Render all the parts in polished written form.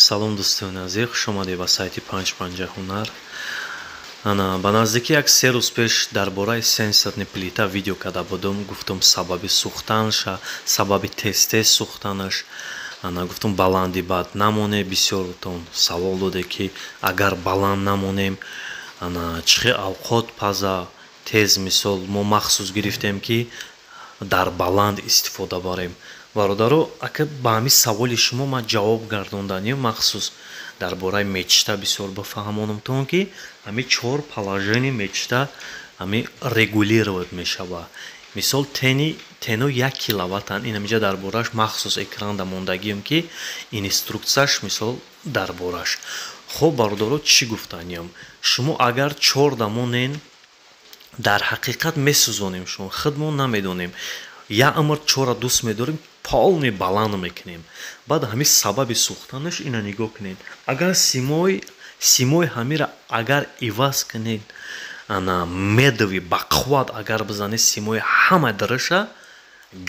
Салом, дӯстони азиз, хушомадед ба сайти Панҷ Панҷа Ҳунар. Ана, ба наздикӣ як 3 рӯз пеш дар бораи сенсорный плита видео карда будум. Гуфтум, сабаби сӯхтанша, сабаби тез-тез сӯхтанаш. Ана, гуфтум, баланди бад намонем. Бисёртон савол доде, ки агар баланд намонем, ана, чӣ хел авқот паза тез? Мисол, мо махсус гирифтем, ки дар баланд истифода барем. Бародаро, ака, ба ҳамин саволи шумо ман ҷавоб гардонданем. Махсус дар бораи мечта бисёр бифаҳмонамтон, ки ҳамин чор положение мечта ҳамин регулировать мешавад. Мисол, тени тено 1 киловаттанд. Ин ҳаминҷа дар борааш махсус экранда мондагием, ки инструксияш, мисол, дар бораш. Хуб, бародаро, чӣ гуфтаниям? Шумо агар чорда монен, дар ҳақиқат месӯзонем. Шумо худмон намедонем, як амр чора дӯст медорем, полный баланд мекунем. Баъд ҳамин сабаби сӯхтанаш ина нигоҳ кунед. Агар симои ҳамира агар иваз кунед, ана, медовый бақувват агар бизанед, симои ҳама дараша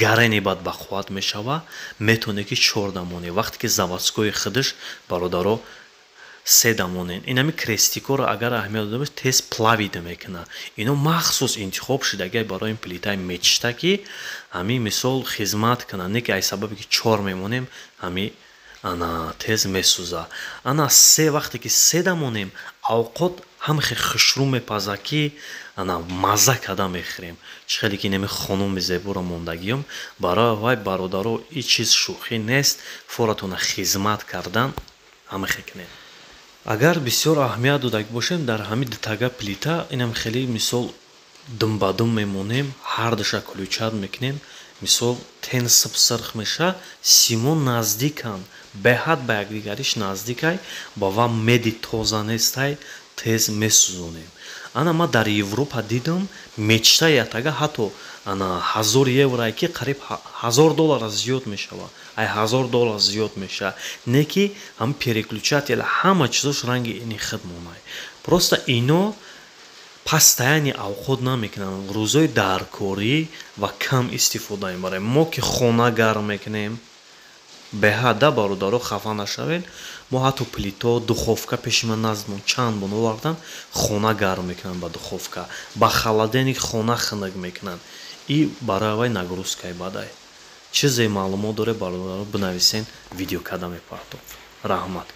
гарени баъд бақувват мешава. Метавонед, ки чорда монед. Вақте ки заводской худаш, бародаро, седа монен, ин ҳами крестикоро агар аҳамият дода бошед, тез плавить мекунад. Ино махсус интихоб шудагиай барои ин плитаи мечта, ки ҳамин, мисол, хизмат кунад. Не ки ай сабабе ки чор мемонем, ҳами, ана, тез месӯза. Ана, се, вақте ки седа монем, авқот ҳам хел хушрӯ мепаза, ки, ана, мазза карда мехӯрем. Чӣ хеле ки инами хонуми зеборо мондагиём барои вай. Бародаро, ин чиз шӯхӣ нест. Форатона хизмат кардан ҳама хел кунед. Агар бисёр аҳамият додагӣ бошем, дар ҳамин дутага плита инам хеле, мисол, думбадум мемонем, ҳардуша включать мекунем. Мисол, тен сиб сирх меша, симо наздиканд, беҳад ба якдигариш наздикай, ба ва меди тоза нестай, тез месӯзонем. Ана, ман дар Европа дидам, мечта ятага ҳатто, ана, 1000 еврое, ки қариб 1000 доллара зиёд мешавад, ай 1000 доллар зиёд мешавад. Не ки ҳам переключатель, ҳама чизош ранги ини худ монай. Просто ино постоянно авқот намекунанд, рӯзои даркорӣ ва кам истифода мебарем. Мо ки хона гарм мекунем беҳад да, бародаро, хафа нашавед. Мо ҳатто плито, духовка пеши ман наздмон чанд бон овардан, хона гарм мекунанд, ба духовка, ба холодильник хона хунук мекунанд. И барои вай нагрузкаи бадай. Чизе маълумот доре, бародаро, бинависен, видео карда мепартов. Раҳмат.